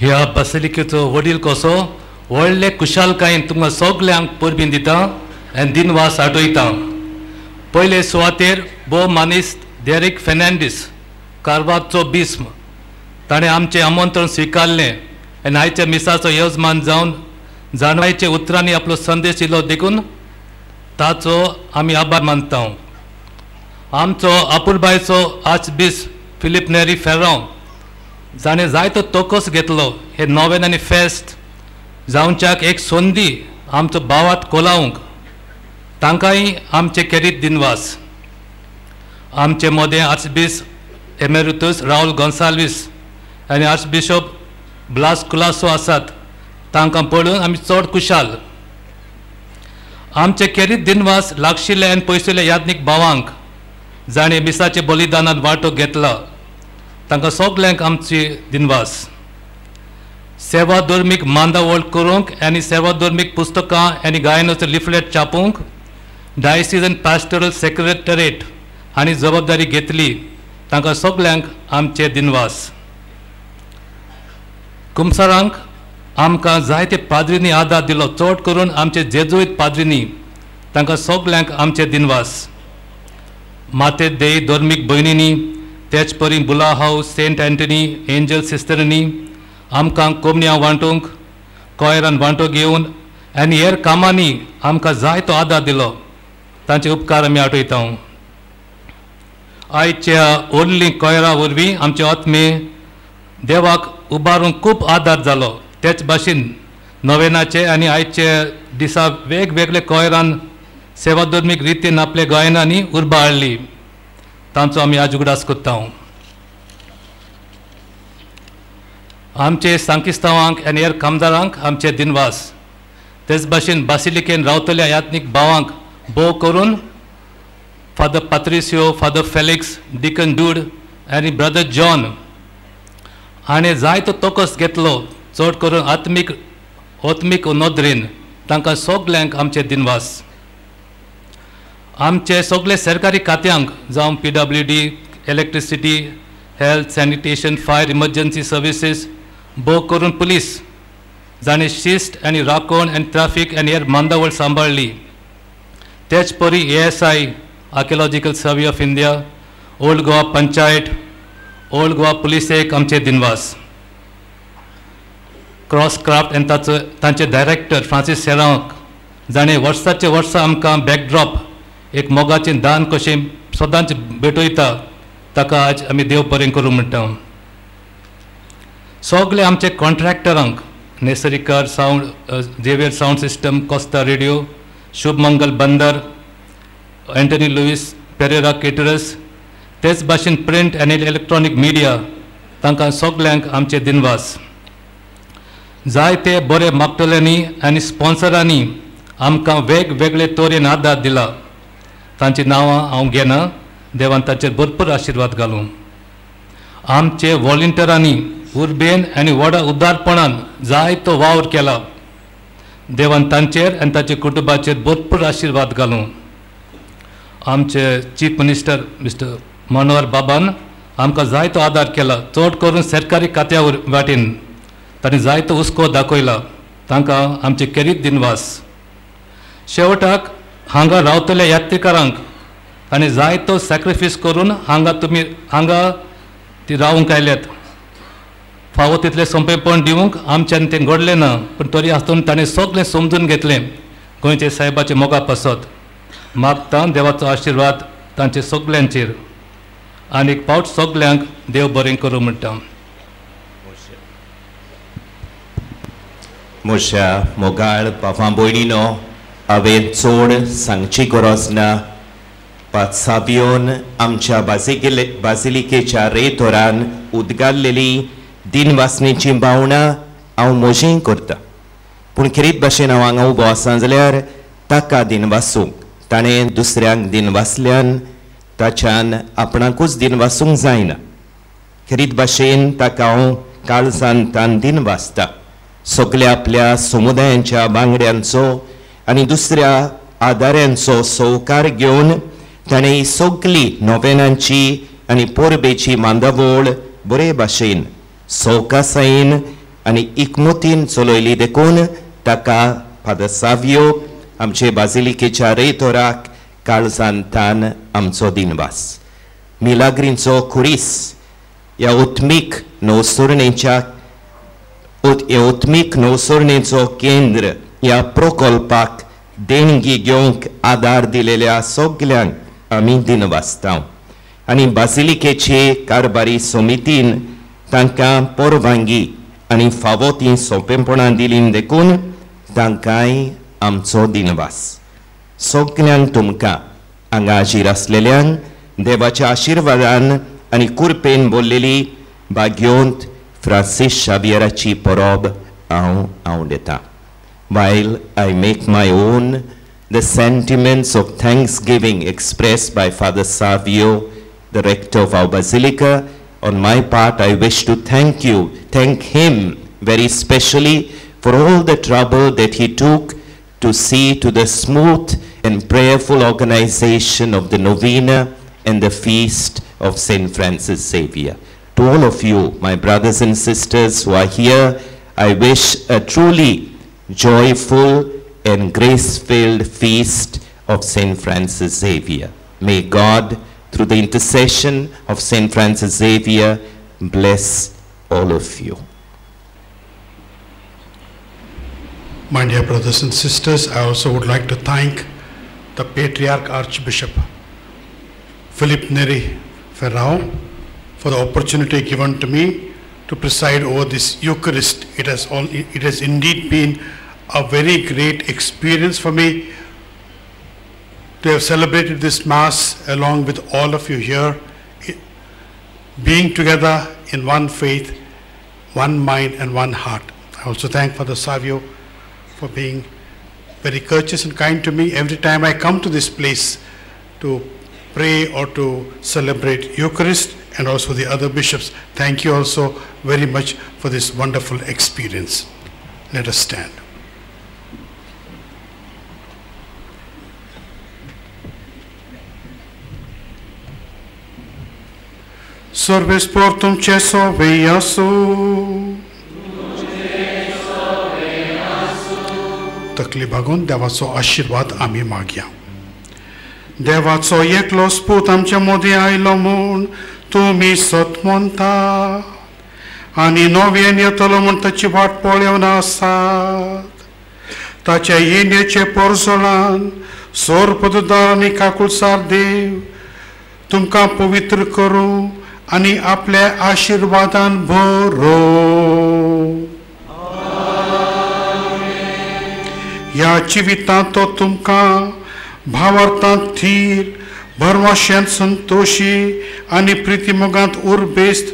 ह्या बासिलिकेचो वडील कसो व्हडले कुशालकायेन तुमकां सगल्यांक परबीं दिता आनी दिनवास आठयता. पयले सुवातेर भोव मानेस्त डेरिक फेर्नांडीस कारवारचो बिस्म ताणें आमचें आमंत्रण स्विकारलें आनी आयच्या मिसाचो यजमान जावन जाणवायच्या उतरांनी आपलो संदेश दिलो देखून ताचो आमी आभार मानता. आमचो आपुलबायचो आर्चबिस्प फिलीप नेरी फेर्रांव जाणें जायतो तोकोस घेतलो हे नोवेन आनी फेस्त जावच्याक एक संदी आमचो भावात कोलावंक तांकांय आमचे खेरीत दिनवास. आमचे मदें आर्चबिस्प एमेरितूस राहुल गोन्साल्वीस आनी आर्चबिशप ब्लास कुलासो आसात तांकां पळोवन आमी चड खुशाल. आमचे खेरीत दिनवास लागशिल्ले आनी पयसुल्ल्या याज्ञीक भावांक जाणें मिसाचे बलिदानांत वांटो घेतला तांकां सगल्यांक आमची दिनवास. सेवा धर्मीक मांदावळ करूंक आनी सेवा धर्मीक पुस्तकां आनी गायनाचो लिफलेट छापूंक डायसिजन पास्टरल सेक्रेटरेट हांणी जबाबदारी घेतली तांकां सगल्यांक आमचे दिनवास. कुमसारांक आमकां जायते पाद्रींनी आदार दिलो चड करून आमचे जेजुईत पाद्रींनी तांकां सगल्यांक आमचे दिनवास. माते देई धर्मीक भयणींनी तेच परी बुला हावस सेंट एंटनी एंजल सिस्टरांनी आमकां कोमण्या वांटूंक कॉयरान वांटो घेवन आनी हेर कामांनी आमकां जायतो आदार दिलो तांचे उपकार आमी आठयता. आयच्या व्हडलीं कॉयरा वरवीं आमचे आत्मे देवाक उबारूंक खूब आदार जालो. तेच भाशेन नोवेनाचे आनी आयचे दिसा वेगवेगळे कॉयरान सेवाधर्मीक रितीन आपल्या गायनांनी उर्बा हाडली तांचो आमी आज उगडास करता. आमचे सांकिस्तावांक आनी हेर कामदारांक आमचे दिनवास. तेच भाशेन बासिलिकेन रावतल्या यात्नीक भावांक भोव करून father Patricio, father Felix, deacon Dude आनी ब्रदर जॉन हाणें जायतो तोकस घेतलो चड करून आत्मीक आत्मीक नदरेन तांकां सगल्यांक आमचे दिनवास. आमचे सगळे सरकारी खात्यांक जावं PWD, electricity, health, sanitation, fire, emergency services, भोव करून पुलीस जाणें शिस्त आनी राखण आनी ट्राफीक आनी हेर मांदावळ सांबाळ्ळी. तेच परी ASI, archaeological survey of India, old Goa panchayat, old Goa पुलिसेक आमचे दिनवास. क्रॉस क्राफ्ट आनी ताचो तांचे डायरेक्टर फ्रांसीस सेरांक जाणें वर्साचे वर्सां आमकां बॅकड्रॉप एक मोगाचें दान कशें सदांच भेटयता ताका आज आमी देव बरें करूं म्हणटा. सगळे आमचे कॉन्ट्रॅक्टरांक Nesarikar sound, Xavier sound system, Costa radio, Shubhmangal Bandar, Antony Luis Pereira caterers, तेच भाशेन प्रिंट आनी इलेक्ट्रॉनीक मिडिया तांकां सगल्यांक आमचे दिनवास. जायते बरे मागतल्यांनी आनी स्पॉन्सरांनी आमकां वेगवेगळे तरेन आदार दिला तांची नांवां हांव घेना. देवान तांचेर भरपूर आशिर्वाद घालूं. आमचे वॉलंटियरांनी उर्बेन आनी व्हडा उदारपणान जायतो वावर केला देवान तांचेर आनी ताच्या कुटुंबाचेर भरपूर आशिर्वाद घालूं. आमचे चीफ मिनिस्टर मिस्टर मनोहर बाबान आमकां जायतो आदार केला चड करून सरकारी खात्या वाटेन तांणी जायतो हुस्को दाखयला तांकां आमचे खेरीत दिनवास. शेवटाक हांगा रावतल्या यात्रिकारांक आनी जायतो सॅक्रिफायस करून हांगा तुमी हांगा ती रावंक आयल्यात फावो तितलें सोंपेपण दिवंक आमच्यान तें घडलें ना पूण तरी आसतना ताणें सगळें समजून घेतलें गोंयचे सायबाचे मोगा पासत. मागता देवाचो आशिर्वाद तांचे सगल्यांचेर आनी एक फावट सगल्यांक देव बरें करूं म्हणटा. म्हज्या मोगाळ बाबा भयणीनो, हांवें चड सांगची गरज ना. पात्सावियोन आमच्या बासिलिकेच्या रेतोरान उदगारलेली दिनवासनेची भावना हांव म्हजीं करता. पूण खेरीत भाशेन हांव हांगा उबो आसा जाल्यार ताका दिनवासूंक ताणें दुसऱ्यांक दिनवासल्यान ताच्यान आपणाकूच दिनवासूंक जायना. खेरीत भाशेन ताका हांव काळजान तान दिनवासता. सगल्या आपल्या समुदायांच्या बांगड्यांचो आनी दुसऱ्या आदाऱ्यांचो सवकार घेवन ताणें सगली नोवेनांची आनी परबेची मांदावळ बरे भाशेन सवकासायेन आनी इकमतीन चलयली देखून ताका फादर सावियो आमचे बाजिलिकेच्या रेतोराक काळजान तान आमचो दिनवास. मिलाग्रींचो खुरीस ह्या उत्मीक नवसरणेच्या उत्मीक नवसरणेचो केंद्र ह्या प्रकल्पाक देणगी घेवंक आदार दिलेल्या सगल्यांक आमी दिनवासता आनी बासिलिकेचे कारभारी समितीन तांकां परवानगी आनी फावो ती सोंपेपणां दिली देखून तांकांय आमचो दिनवास. सगल्यांक तुमकां हांगा हाजीर आसलेल्यांक देवाच्या आशिर्वादान आनी कुरपेन बोल्लेली भाग्योंत फ्रांसीस शावियराची परब हांव आवडटा. While I make my own the sentiments of thanksgiving expressed by Father Savio, the rector of our basilica, on my part I wish to thank him very specially for all the trouble that he took to see to the smooth and prayerful organization of the novena and the feast of St. Francis Xavier. To all of you, my brothers and sisters who are here, I wish a truly joyful and grace-filled feast of St. Francis Xavier. May God, through the intercession of St. Francis Xavier, bless all of you. My dear brothers and sisters, I also would like to thank the Patriarch Archbishop Philip Neri Ferrao for the opportunity given to me to preside over this Eucharist. It has indeed been a very great experience for me to have celebrated this Mass along with all of you here, being together in one faith, one mind and one heart. I also thank Father Savio for being very courteous and kind to me every time I come to this place to pray or to celebrate Eucharist, and also the other bishops. Thank you also very much for this wonderful experience. Let us stand. Sorbes portum ceso veiasu. तकली बागून देवाचो आशिर्वाद आमी मागया. देवाचो एकलो पूत आमच्या मदीं आयलो म्हूण तुमी सत म्हणटा आनी नव्यान येतलो म्हूण ताची वाट पळोवन आसात. ताच्या येण्याचे पोरसोळान सोरपददार आनी काकुळसार देव तुमकां पवित्र करूं आनी आपल्या आशिर्वादान भरो. ह्या जिवितांत तो तुमकां भावार्थांत थीर, भरवशांत संतोशी आनी प्रितीमोगांत उर्बेस्त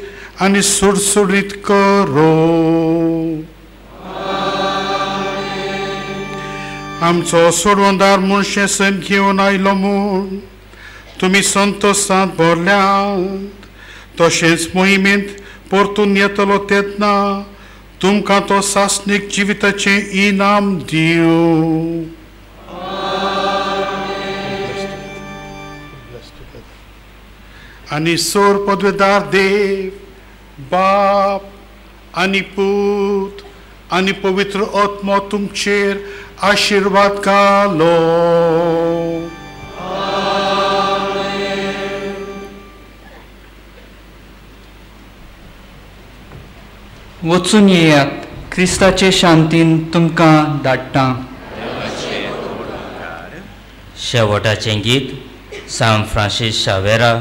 आनी सुडसुडीत करो. आमचो सोडवणदार मनशें सैम घेवन आयलो म्हूण तुमी संतोशांत भरल्यात, तशेंच मोहिमेंत परतून येतलो तेन्ना तुमकां तो सासणीक जिविताचें इनाम दिवं. आनी सोर पदवेदार देव बाप आनी पूत आनी पवित्र आत्मो तुमचेर आशिर्वाद घालो. वचून येयात, क्रिस्ताचे शांतीन तुमकां धाडटा. शेवटाचें गीत सांत फ्रांसीस शावेरा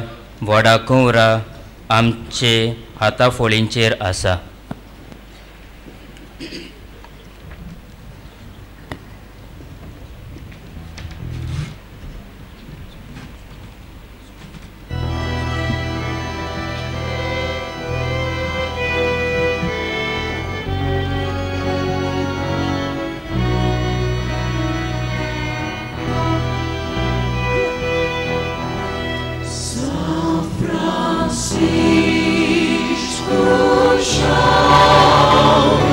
वडा कुंवरा आमचे हाताफोळींचेर आसा. Francisco Xavier.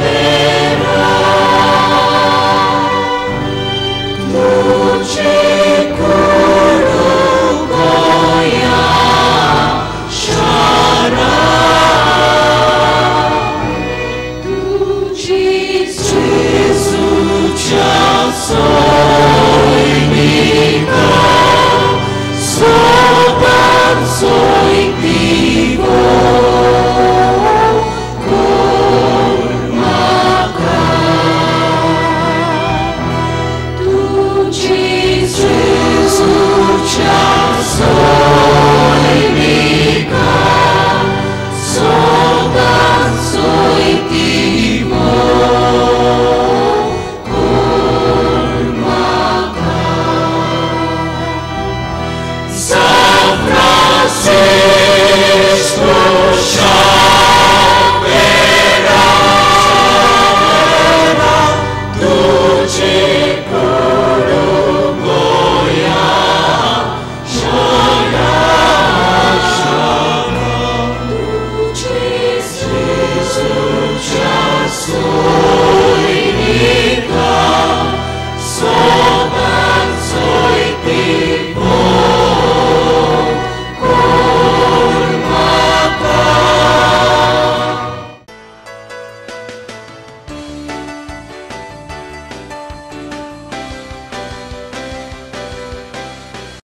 Soy.